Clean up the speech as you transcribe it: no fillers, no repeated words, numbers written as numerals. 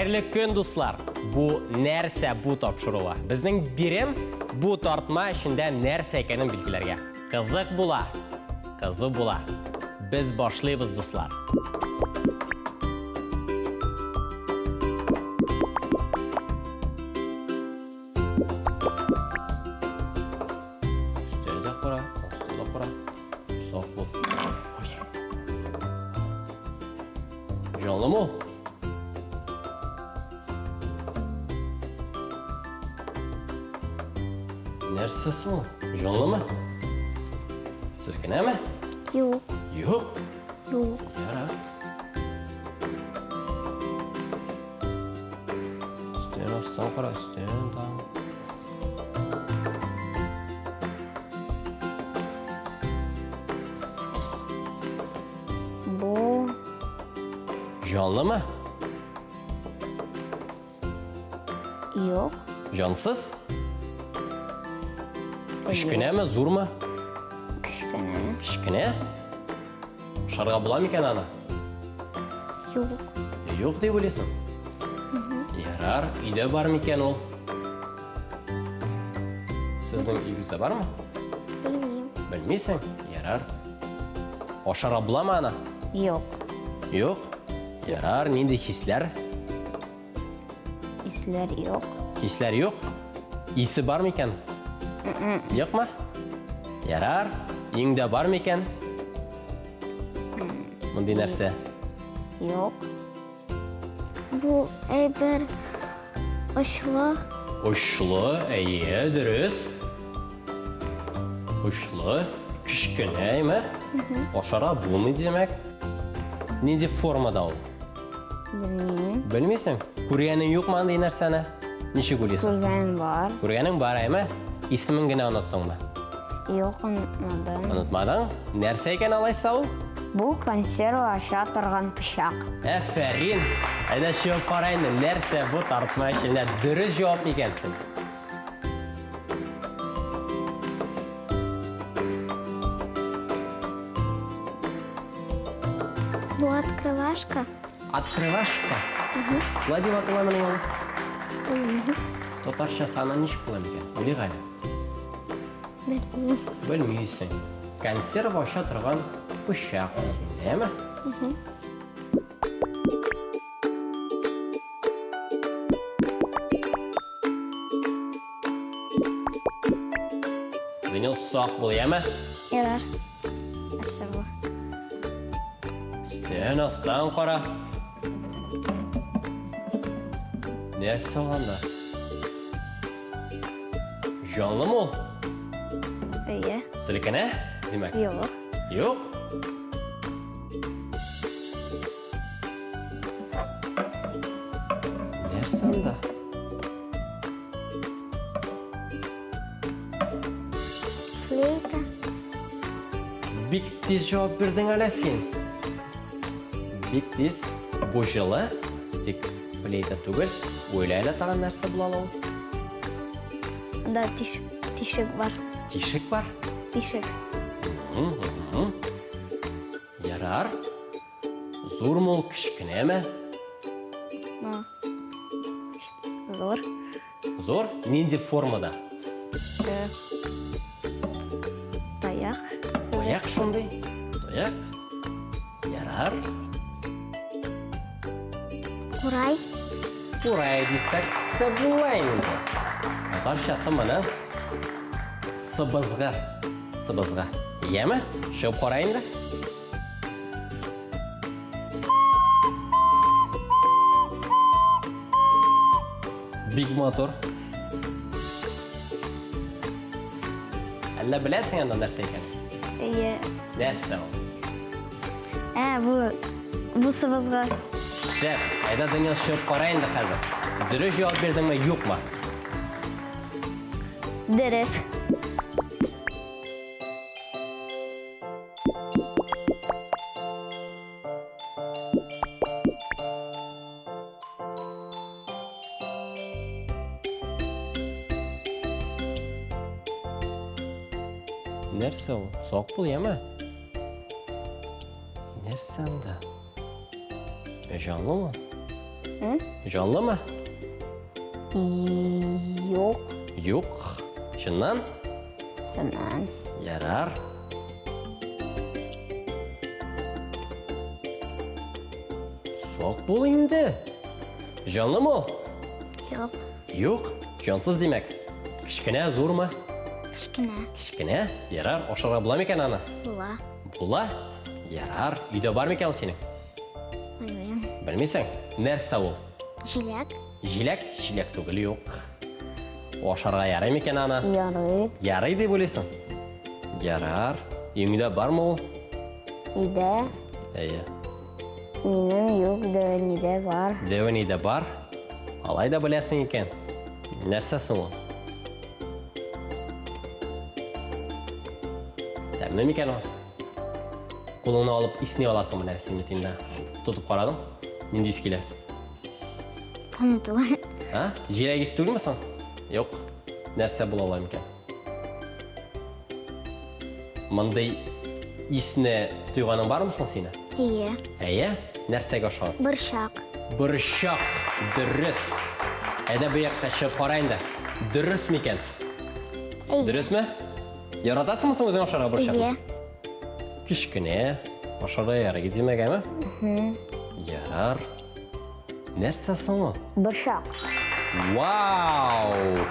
Хәерле көн, дуслар! Бу нәрсә бу тапшыруы? Безнең бирем бу тартма эчендә нәрсә икәнен билгеләргә. Кызык була, кызу була. Без башлыйбыз, дуслар. Өстә дә кара, аста да кара. Сак бул. Ой. Җанлымы ул? Нәрсә соң? Җанлымы? Селкенәме? Юк. Юк? Юк. Ярар. Өстен астан кара, өстен там. Бу Җанлымы? Юк. Җансыз? Кечкенәме, зурмы? Кечкенә. Кечкенә? Ашарга була микән аны? Юк. Юк дип уйлыйсың? Ярар, өйдә бар микән ул? Сезнең өегездә бармы? Белмим. Белмисең? Ярар. Ашарга буламы аны? Юк. Юк. Ярар, нинди хисләр? Хисләр юк. Хисләр юк? Исе бар микән? Юкмы? Ярар. Өеңдә бар микән? Мондый нәрсә. Юк. Бу әйбер очлы. Очлы, әйе, дөрес. Очлы, кечкенә, әйме? Ашара булмый димәк. Нинди формада ул? Белмим. Белмисең? Күргәнең юкмы андый нәрсәне? Ничек уйлыйсың? Күргән бар. Күргәнең бар, әйме? Исемен генә оныттыңмы? Юк, онытмадым. Онытмадың? Нәрсә икән алайса ул? Бу консерва ача торган пычак. Әфәрин! Әйдә чыгып кара инде, нәрсә бу тартма эчендә? Дөрес җавап микән син? Бу открывашка. Открывашка? Шулай дип атала мени ул? Татарча саны ничек була микән? Уйлыйк әле. Белмим. Белмисең. Консерва ача торган пычак дигән, әйеме? Данил, сак бул, яме? Ярар. Нәрсә бу? Өстән астан кара. Нәрсә ул анда? Җанлымы ул? Әйе. Селкенә, димәк? Юк. Юк? Нәрсә анда? Флейта. Бик тиз җавап бирдең әле син. Бик тиз. Бу җылы, тик флейта түгел. Уйла әле тагын нәрсә була ала ул? Анда тишек, тишек бар. Тишек бар? Тишек. Ярар. Зурмы ул, кечкенәме? Ну, зур. Зур? Нинди формада? Э, таяк. Таяк шундый. Таяк. Ярар. Курай. Курай дисәк тә була инде. Татарчасы моның сыбызгы. Сыбызгы. Яме? Чыгып кара инде. Бик матур. Әллә беләсең анда нәрсә икән? Әйе. Нәрсә ул? Ә, бу бу сыбызгы. Шәп. Әйдә, Данил, чыгып кара инде хәзер. Дөрес җавап бирдеңме, юкмы? Дөрес. Нәрсә ул? Сак бул, яме? Нәрсә анда? Ә җанлымы? Җанлымы? Юк. Юк. Чыннан? Чыннан. Ярар. Сак бул инде. Җанлымы ул? Юк. Юк. Җансыз димәк. Кечкенә, зурмы? Кечкенә. Кечкенә? Ярар, ашарга була микән аны? Була. Була? Ярар. Өйдә бар микән ул синең? Белмим. Белмисең? Нәрсә ул? Җиләк. Җиләк? Җиләк түгел, юк. Ашарга ярый микән аны? Ярый. Ярый дип уйлыйсың? Ярар. Өеңдә бармы ул? Өйдә. Әйе. Минем юк, дәвәнидә бар. Дәвәнидә бар? Алай да беләсең икән. Нәрсә соң ул? Тәмле микән ул? Кулыңны алып исни аласың менә син бит инде. Тотып карадың? Нинди ис килә? Тәмле түгел. А? Җиләк ис түгелме соң? Юк. Нәрсә була ала микән? Мондый исне тойганың бармы соң сине? Ие. Әйе? Нәрсәгә ошаган? Борчак. Борчак. Дөрес. Әйдә бу якка чыгып кара инде. Дөрес микән? Әйе. Дөресме? Яратасыңмы соң үзең ашарга борчакны? Әйе. Кечкенә. Ашарга ярый димәк, әме? Ярар. Нәрсә соң ул? Борчак. Вау!